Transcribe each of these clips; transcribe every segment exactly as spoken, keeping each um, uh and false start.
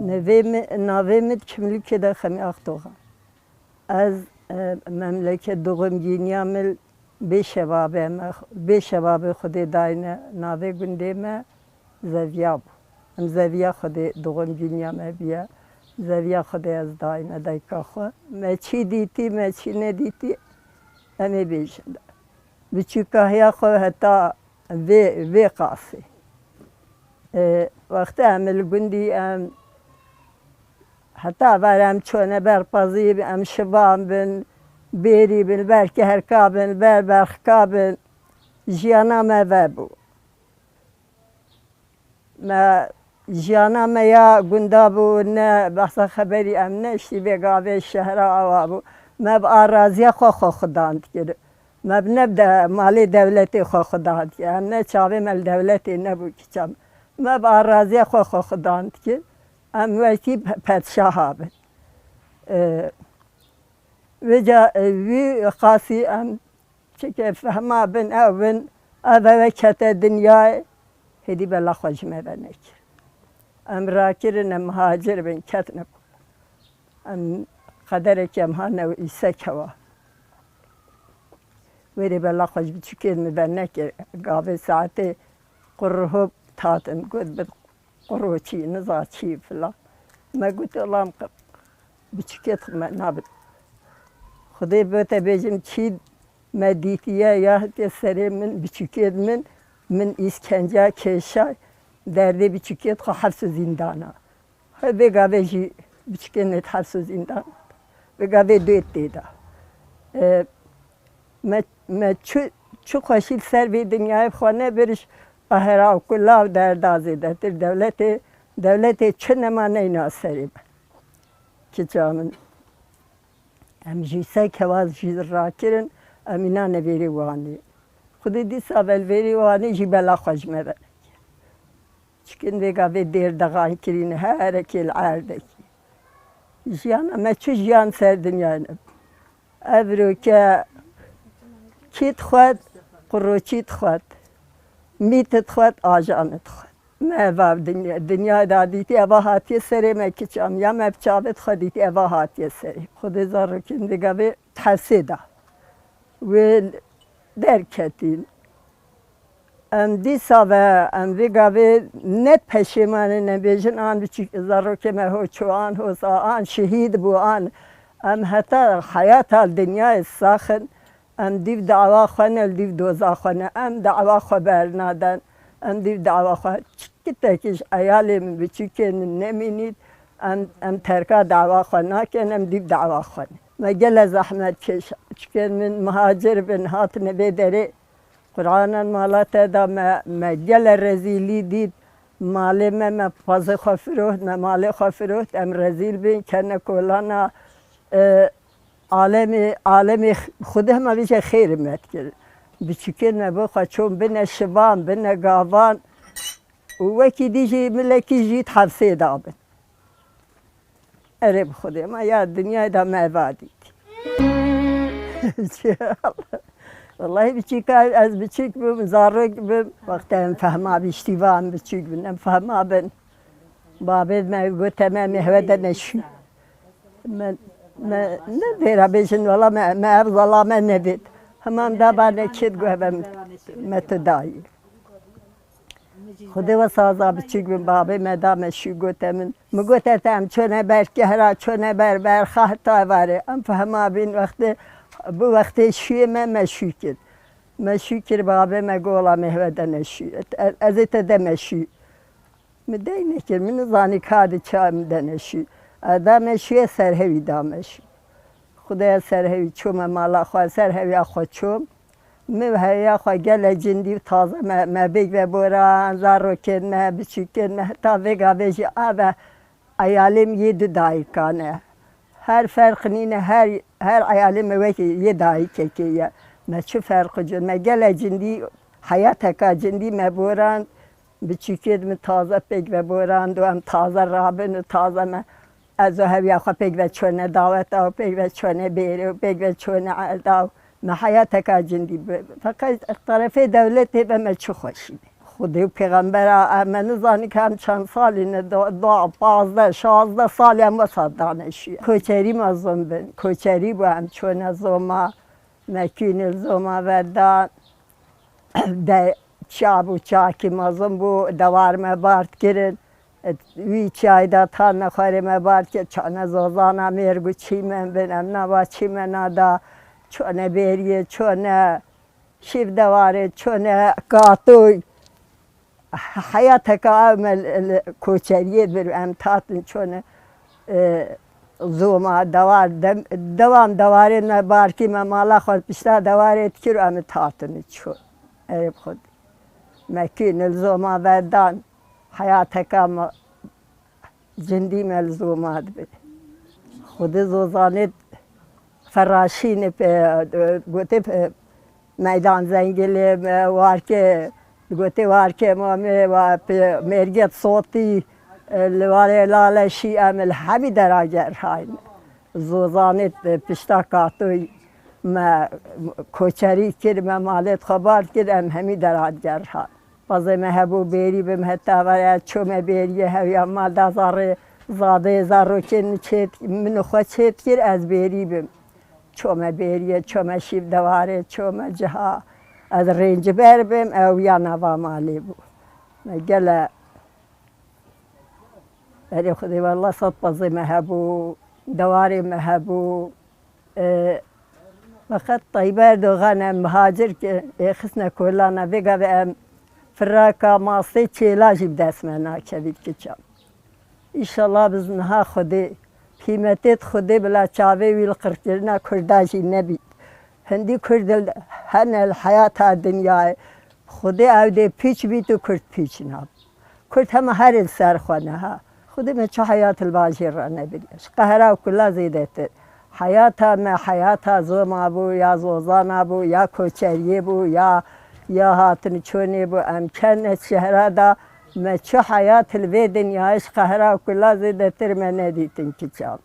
Navê min, navê min di kimlîkê de Xemî Axtoxa. Ez, e, memleket doğum gîniya min bê şebabê me, bê şebabê Xwedê dayne navê gundê me Zeviya bû. Em Zeviya Xwedê doğum gîniya me biye. Zeviya Xwedê ez dayne dayka xwe. Me çî dîtî, me çî nedîtî, em ê bêjin. Biçûkahiya xwe heta vê, vê qasê. E, wextê em li gundî em heta ver em çûne ber pezî, em şivan bin, bêrî bin, ber keherka bin, ber berxika bin, jiyana me vebû. Me jiyana me ya gunda bû, ne behsa xeberî em neştî vê gavê şehra awa bû. Me bi araziya xwe xwe xudan dikir. Me bi ne bi de malê dewletê xwe xudan dikir. Em ne çavê me li dewletê nebû kiça me. Me bi araziya xwe xwe xudan dikir. Em wekî pe-, padşaha bin. E, vêca, e, wî qasî em çike fehma bin, ew bin, ev eve kete dinyayê, hêdî bela xwe ji me ve nekir. Em rakirin, em muhacir bin, ketine ku. Em qederekî em hane û îse kewa. Wêrê bela xwe ji biçûkên min ve nekir. Gavê saetê qurruhop tatin, got bi qurro çî, niza çî filan. Me got, "Ela em qe-, biçûkê xwe me nabin." Xwedê bi te bêjim çî me dîtiye ya hatiye serê min, biçûkên min, min îskenca kêşay, derdê biçûkê xwe heps û zîndana. He, vê gavê jî biçûkên nêt heps û zîndan. Vê gavê dê tê de. E, me, me çi, çi xweşî li ser vê dinyayê bi xwe nebiriş, qehra û kula û derda zêdetir. Dewletê, dewletê çi nema neyna serê me. Kiça min. Em jî se kewa jî rakirin, em îna nevêrê Wanê. Xwedê dîsa ve li vêrê Wanê jî bela xwe ji me ve. Çikin vê gavê dêr dexan kirîne, herekê li erdekî. Jiyana me çi jiyan ser dinyayê ne. Evroke kî dixwet, qurroçî dixwet, mît dixwet, ajan dixwet. Me eva dinya, dinyayê da dîtî, eva hatiye serê me kiçam. Ya me bi çavê xwe dîtî, eva hatiye serê. Xwedê zarokên vê gavê hevsê da. Wê derketîn. Em dîsa ve, em vê gavê ne peşêman in, em bêjin, an biçûk zarokê me ho çû, an hosa, an şehîd bû, an em heta heyata li dinyayê sax in, em dîv dawa xwe ne, li dîv doza xwe ne, em dawa xwe bernaden, em dîv dawa xwe çikitekî ji eyalê min, biçûkên min nemînît, em, em terka dawa xwe nakin, em dîv dawa xwe ne. Me gele zehmet kêş, çikên min muhacir bin, hatine vê derê. Qur'anan mala te da me, me gele rezîlî dît. Malê me, me pazê xwe firoht, me malê xwe firoht, em rezîl bin, kene kolana, e, alemê, alemê Xwedê hema vêje xêr me dikir. Biçûkên me bo xwe çûn bine şivan, bine gavan û wekî dî jî milekî jî di hevsê da bin. Erê bi Xwedê, ma ya dinyayê de me eva dîtî. Wellahî biçîka ez biçîk bim, zarok bim. Wextê em fehma bî, ştîvan biçîk bin, em fehma bin. Babê me gote me, me heve de neşû. Me, me ne vêra bêjin, wela me, me ev zalame nebêt. Hema em da bane kêt got heve me tu dayî. Xwedê we saza biçûk bin, babê me da me şû gote min. Min gote te em çûne ber kehra, çûne ber berxa heta êvarê. Em fehma bîn wextê, bi wextê şûyê me, me şû kir. Me şû kir, babê me gola me heve de neşû. Ez, ez ê te de me şû. Min dey nekir, min nizanî ka di ça min de neşû. Ez da me şûyê serhewî da me şû. Xwedê ez serhewî çûme mala xwe, serhewiya xwe çûm. Min heya xwe gele cindî û taze me, me bêg ve boran, zarokên me, biçûkên me, heta vê gavê jî ave eyalê min yê du dayikan e. Her ferq nîne, her, her eyalê me wekî yê dayikekê ye. Me çi ferq û cûr, me gele cindî, heyateka cindî me boran, biçûkên min taze pêk ve boran, do em taze rabin û taze me, ez û hewiya xwe pêk ve çûne daweta û pêk ve çûne bêrê û pêk ve çûne erda û me heyateka cindî bi. Feqet terefê dewletê ve me çi xweşî be. Xwedê û pêxembera em, me nizanî ke em çend salî ne, do-, do-, pazdeh, şazdeh salî em wesa dane şûye. Koçerî me zon bin. Koçerî bû, em çûne zoma, me kînil zoma vedan. De çiya bû, çakî mezin bû, dewar me bar dikirin. Wî çiyayê de tan nexwarê me bar dikir, çane zozana mêrg û çîmen bin, em nava çîmena da, çone bêriyê, çone şîv dewarê, çone katoy. Heyateka ew me li, li koçeriyê bir em tatin çone, e, zoma dewar, dem-, dewan dewarê me barkî me mala xwe pişta dewarê dikir û em tatin ço. Erê bi xwe. Me kî nil zoma vedan, heyateka me, cindî me li zoma dibe. Xwedê zozanê feraşînê pe, gotê pe, meydan zengilê, me warkê, gotê warkê mamê, wa pe, mêrgê sotî, li warê laleşî em li hemî dera gerhayne. Zozanê pişta katoy me koçerî kir, me malê xwe bar kir, em hemî dera gerhan. Pazê me hebû bêrî bim, heta vere ço me bêriyê hewiya mal da zarê zadê zarokên min çêt-, min û xwe çêt kir, ez bêrî bim. Ço me bêriyê, ço me şîv dewarê, ço me ciha. Ez rênciber bim, ew ya nava malê bû. Me gele Erê Xwedê, wela sed pezê me hebû, dewarê me hebû. E, feqet Tayyip Erdogan em muhacir ki, ê xistine kolana vê gavê em firaka masê çêla jî bi dest me nakevît kiçan. Înşallah biz niha Xwedê, qîmetê Xwedê bila çavê wî li qirkirina Kurda jî nebît. Hindî Kurd hene li heyata dinyayê. Xwedê ew dê pîç bît û Kurd pîç nab. Kurd hema herê li ser xwe ne ha. Xwedê me çi heyat li bajêr re nebiriye. Ji qehra û kula zêdetir. Heyata me, heyata zoma bû, ya zozana bû, ya koçeriyê bû, ya, ya hatin çonê bû. Em kene şehra da me çi heyat li vê dinyayê ji qehra û kula zêdetir me nedîtin kiçan.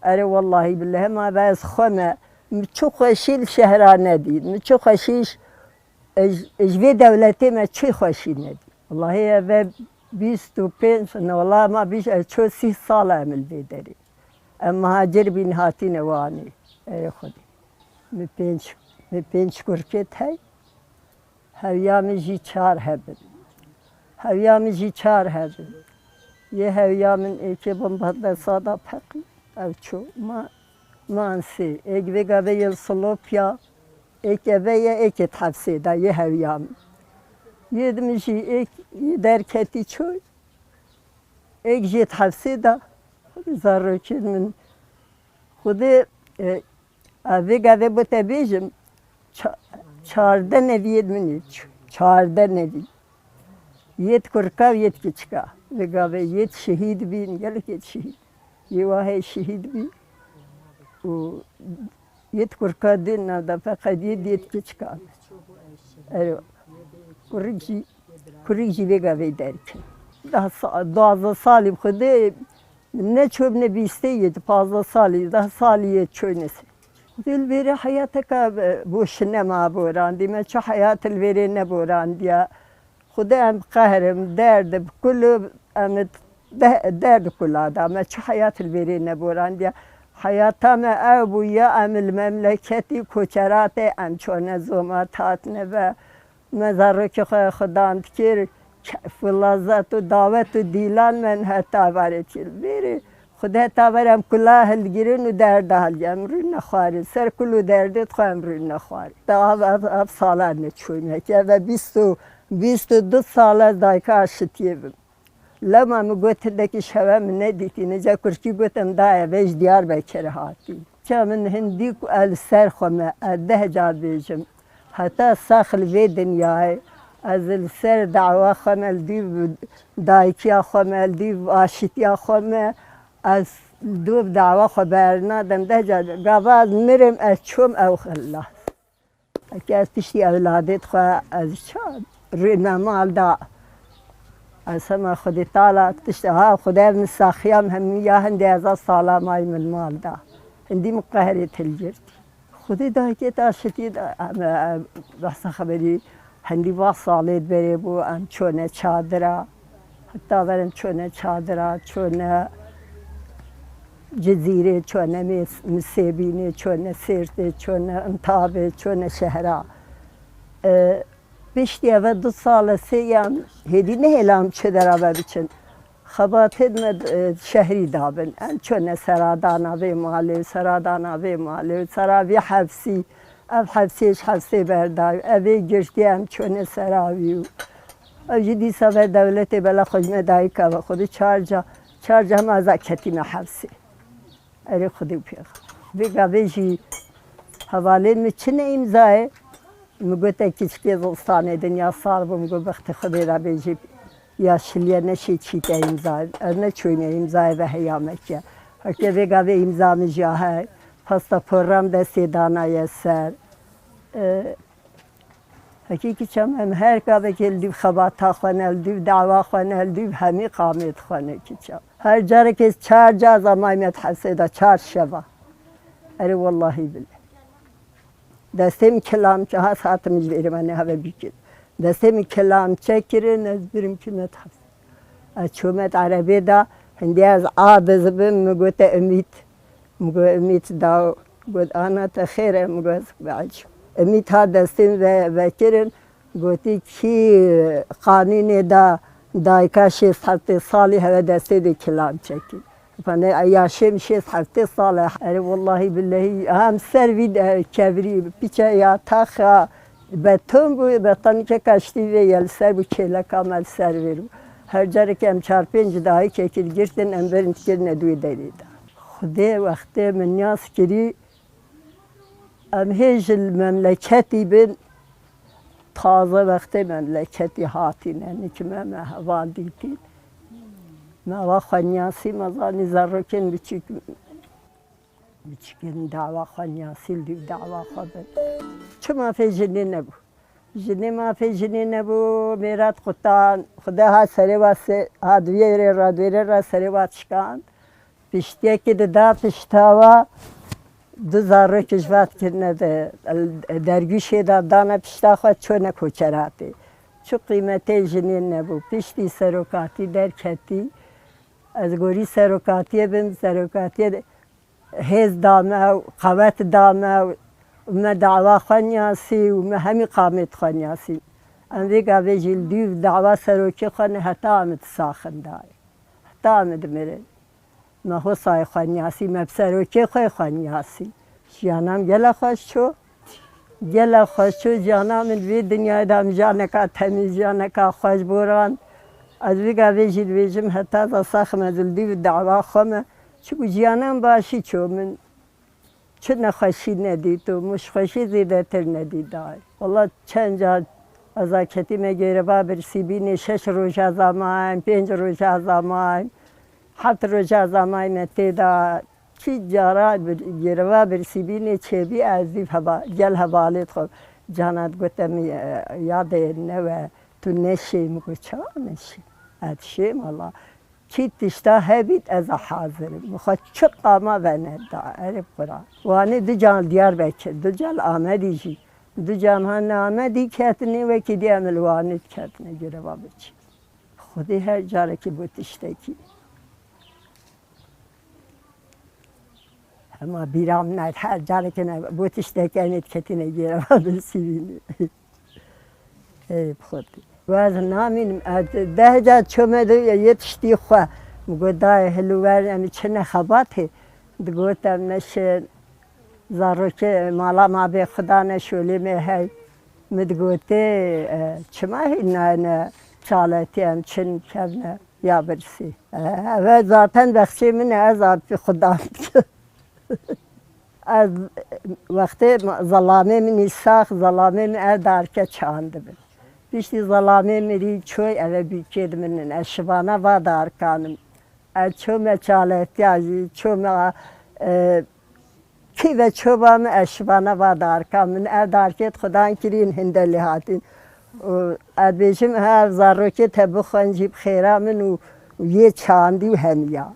Erê wellahî billehî ma ve ez xwe me, min çi xweşî li şehra nedît, min çi xweşî ji, ji, ji vê dewletê me çi xweşî nedît. Wellahî ev e bîst û pênc, ne wela ma bîst, ez ço sî sal e em li vê derê. Em muhacir bîn hatîne Wanê. Erê Xwedê. Min pênc, min pênc kurkê tey. Hewiya min jî çar hebin. Hewiya min jî çar hebin. Yê hewiya min êkê bin bendesa da peqî. Ev ço. Ma, man sê. Êk vê gavê yê li Silopya. Êk eve ye, êkê di hepsê da. Yê hewiya min. Yê di min jî êk yê derketî ço. Êk jê di hepsê da. Zarokên min. Xwedê, e, Ev vê gavê bo te bêjim, ça-, çardeh neviyê min ê, ç-, çardeh nevî. Yêt kurka û yêt kiçika. Vê gavê yêt şehîd bîn, gelek yêt şehîd. Yê wahê şehîd bî. Û yêt kurka din nav da feqet yêt, yêt kiçika. Ero. Kurik jî, kurik jî vê gavê derke. Deh sa-, duwazdeh salî bi Xwedê Ne çûbne bîstê yê, di pazdeh salî, deh salî yê çûne ser. Xwedê li vêrê heyateke, e, boşine ma borandî, me çi heyat li vêrê neborandiya. Xwedê em bi qehrim, derdim, kulu em de-, derd kula da, me çi heyat li vêrê neborandiya. Heyata me ew bû ya em li memleketî koçeratê em çûne zoma tatine ve. Me zarokê xwe xudan dikir, kef û lezet û dawet û dîlan me heta varê çil. Vêrê Xwedê heta ver em kula hilgirin û derda hilgirin. Em rûne xwarê. Ser kul û derdê xwe em rûne xwarê. Te av, ev, ev sala neçûyme ki. Ev e bîst û, bîst û du sal ez dayika aşitiyê bim. Lema min got, hindekî şewe min nedîtî, nice kurkî got, em daye vê ji Diyarbekirê hatî. Ça min hindî ku ez li ser xwe me, ez deh car bêjim, heta sax li vê dinyayê, ez li ser dawa xwe me, li dûv dayikiya xwe me, li dûv aşitiya xwe me, ez li dûv dawa xwe bernadim, deh car, gava ez mirim, ez çûm ew xilas. Eke ez piştî ewladê xwe ez ça rûnme mal da. Ez hema Xwedê tala tişt ha Xwedê min saxiyam hemî ya hindê ez a sala may min mal da. Hindî min qehrê til girt. Xwedê dayikê ta şitî da, em, em, behsa xeberî Hindî va salê berê bû, em çûne çadira. Heta ver em çûne çadira, çûne Cizîrê, çûne Mês-, Misêbînê, çûne Sêrtê, çûne Intabê, çûne şehra. E, Piştî eve du sal e, sê yan hêdî nehêlam çi dera ve biçin. Xebatê me, e, şehrî dabin. Em çûne seradana vê malê, seradana vê malê, sera vê hefsî. Ev hefsê ji hefsê berdayî. Ev ê girtî em çûne sera wî û ev jî dîsa ve dewletê bela xwe ji me dayîka ve xwedî çar ca, çar ca hema ez a ketîme hefsê. Erê Xwedê û pêxember. Vê gavê jî hevalên min çi ne îmzayê? Min gote kiçikê zistanê din ya sal bû, min got bextê Xwedê re bêjî ya şiliye neşê çîte îmza. Ez neçûyne îmzayê ve heya me ke. Heke vê gavê îmza min jî ya hey. Pasaporram destê danaye ser. E, Hekî kiça me, em her gavekê li dûv xebata xwe ne, li dûv dawa xwe ne, li dûv hemî qamêt xwe ne kiça. Her carekê çar ca ez a mayî me di hesê de, çar şeva. Erê wellahî bilê. Destê min kilamçe, ha saetim ji vêrê me neheve bîkir. Destê min kilamçe kirin, ez birim ki me di hesê. Ez çûme erebê de, hindî ez a dizibim, min gote Umît. Min got, Umît da, got, ana te xêr e, min got, ez biecim. Umît ha destê min ve, vekirin, gotî, kî qanûnê da dayika şêst heftê salî heve destê de kilam çekî. Fane, ya şêm şêst heftê sal e. Erê, wellahî billehî, hem ser vî de kevirî, piçe ya taxa, Beton bû, betonîkeka ji tî vê ye li ser bû, kêleka me li ser vê bû. Her carekê em çar pênc dayikekî digirtin, em birin dikirine di wê derê de. Xwedê wextê min niyaz kirî, em hê ji memleketî bin, taze wextê memleketî hatîne, nikî me, me heval dîtîn. Me va xwe niyasî, me zanî zarokên biçûk Biçikin dawa xwe niyasî li dûv dawa xwe bin. Çi mafê jinê nebû? Jinê mafê jinê nebû, mêrat qutan, Xuda ha serê wa se-, ha divêrê ra, divêrê ra serê wa çikan. Piştiyekî dida pişta wa, du zarokî ji va kirine de, dergûşê da dane pişta xwe çûne koçeratê. Çi qîmetê jinê nebû. Piştî serokatî derketî, ez gorî serokatiyê bim, serokatiyê de hêz da me û qewet da me û me dawa xwe niyasî û me hemî qamêt xwe niyasî. Em vê gavê jî li dûv dawa serokê xwe ne heta em di saxin dayê. Heta em dimirin. Me hosayê xwe niyasî, me bi serokê xwe xwe niyasî. Jiyana min gela xweş çû. Gela xweş çû jiyana min vê dinyayê de min jiyaneka temîz, jiyaneka xweş boran. Ez vê gavê jî dibêjim heta ez saxim ez li dûv dawa xwe me. Çiku jiyanan başî çû min çi nexweşî nedît û min ji xweşî zêdetir nedît dayê. Wela çend car ez a ketîme gêreva birsîbînê şeş roja zamayim, pênc roja zamayim, heft roja zamayime tê de. Çi cara bir, gêreva birsîbînê çêbî ez dîv heva, gel hevalêt xwe. Cana digote min, e, yadê newe, tu neşê, min got, ça neşê? Ez şêm, wela. Kî tişta hebît ez a hazir im. Min xwe çi qama veneda, erê Quran. Wanê du can Diyarbekir, du can Amedî jî. Du can ha ne Amedî ketine, wekî diye em li Wanê ketine gireva biçin. Xwedê her carekî bo tiştekî. Hema bîra min her carekê ne bo tiştekî enê diketine gireva birsîbînê. Ey bi Xwedê. Ez namînim, ez deh ca çome de yê tiştî xwe. Min got, dayê, hilûwer em çine xebatê. Digot, em neşin zarokê mala ma bê Xuda ne şolê me hey. Min digotê, e, çima hîn nayne çaletî em çin kevne ya birsî. E, ev zaten bexçê min e, ez a Xudan dikim. Ez wextê zelamê min î sax, zelamê min ev darke çandibin. Piştî zelamê min rî çoy eve bîkêd min in. Ez şivana va darkanim. Ez çome çaletiya jî, çome, e, kî ve çoba min ez şivana va darka min. Ev darkêt xudan kirîn hinde lê hatîn. Û ez bêjim her zarokê te bixwen jî bi xêra min û, û yê çandî û hemiya.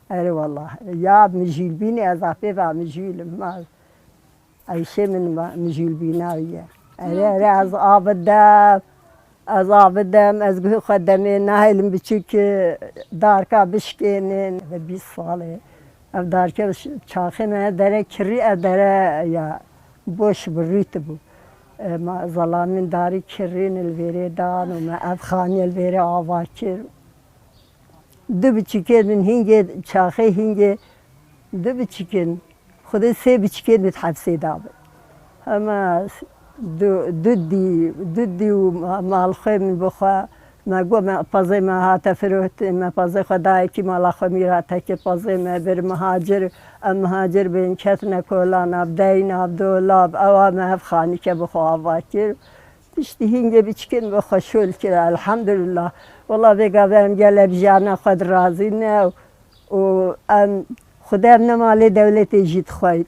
Erê wallah. Ya mijîlbînê ez apê va mijîlim. Ma Eyşê min ma mijîlbîna ye. Erê, erê, ez av bidem. Ez av bidem, ez guhê xwe demê nahêlim biçûk darka bişkênin. Ve bîst salê. Ev darke ş-, çaxê me dere kirî, ev dere ya boş bû, rût bû. E, ma zelamên darî kirîn li vêrê dan û me ev xaniyê li vêrê ava kir. Du biçûkên min hingê çaxê hingê du biçûkên, Xwedê sê biçûkên min di hepsê da bin. Hema du, du dî, du dî û ma-, malxwê min bi xwe, me got me pezê me hate firotin, me pezê xwe dayekî mala xwe mîrate kir, pezê me bir mihacir, em mihacir bin, ketine kolana, deyna, dolab, ewa me ev xanîke bi xwe ava kir. Piştî hingê biçûkên bi xwe şol kir, elhamdulillah. Wela vê gavê em gelek jiyana xwe dirazîne û em, Xwedê em ne malê dewletê jî dixweyîn.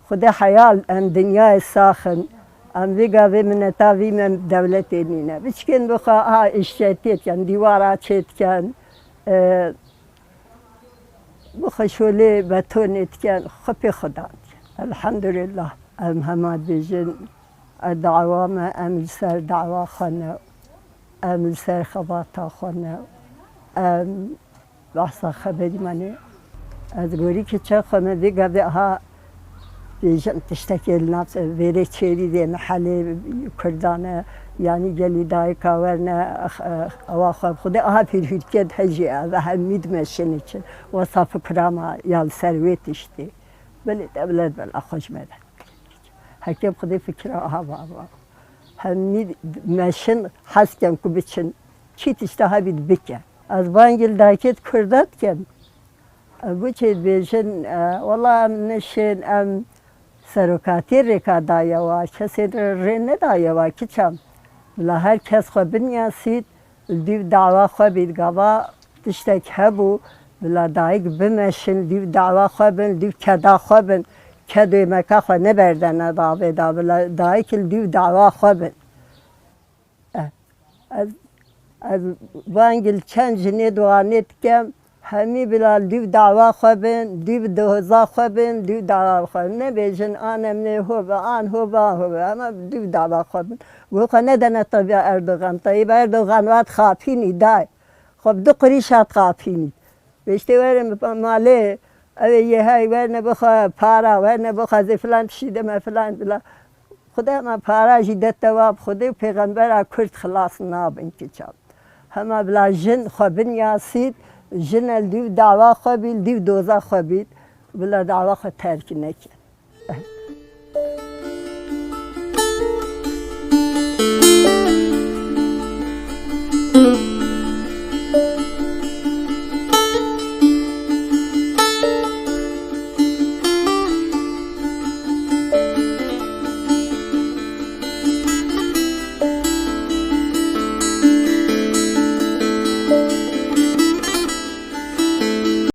Xwedê heyal em dinyayê sax in. Em vê gavê mineta vî me dewletê nîne. Biçûkên bi xwe ha îşçetiyê dikin, dîwara çê dikin. E, Bi xwe şolê betonê dikin, xwe pê xwe dan dikin. Elhamdulillah. Em hema dibêjin, e, dawa me, em li ser dawa xwe ne, em li ser xebata xwe ne, em behsa xeberî me ne. Ez gorî kiça xwe me vê gavê ha bêjin tiştekê li nav vêrê çêrî vê mehelê Kurdan e, yanî gelî dayika werne, ex-, ex-, ewa xwe bi Xwedê aha pîrhîrkê dihejî, ev hemî dimeşin için. Wesa fikra me ya li ser wê tiştê. Belê dewlet bela xwe ji me de. Heke bi Xwedê fikra aha va, va. Hemî meşin hez ken ku biçin. Çi tişta hebît bike. Ez bangil dakêt Kurda dikem. Ev çê dibêjin, e, wela em nişên, em serokatiyê rêka daye wa, kesên re rê nedaye wa, kiçam. Bila her kes xwe binyasît, li dîv dawa xwe bît, gava tiştek hebû, bila dayik bimeşin, li dîv dawa xwe bin, li dîv keda xwe bin, kedoyê meka xwe neberdene davê da, bila dayik li dîv dawa xwe bin. Eh, ez, ez vangil çend jinê doxanê dikem, hemî bila dûv dawa xwe bin, dûv doza xwe bin, dûv dawa xwe bin. Nebêjin an em nê ho be, an ho be, an ho be. Hema dûv dawa xwe bin. Got xwe nedene Tayyip Erdogan. Tayyip Erdogan wa dixapînî day. Xwe bi du qirîşa dixapînî. Beştê werin bi malê, ew ê yê hey werne bixwe para, werne bixwe zê filan tiştî de me filan bila. Xwedê me para jî de tewab Xwedê û pêxembera Kurd xilas nabin kiçan. Hema bila jin xwe binyasît, jin el dîv dawa xwe bî, dîv doza xwe bî, bila dawa xwe terk neke.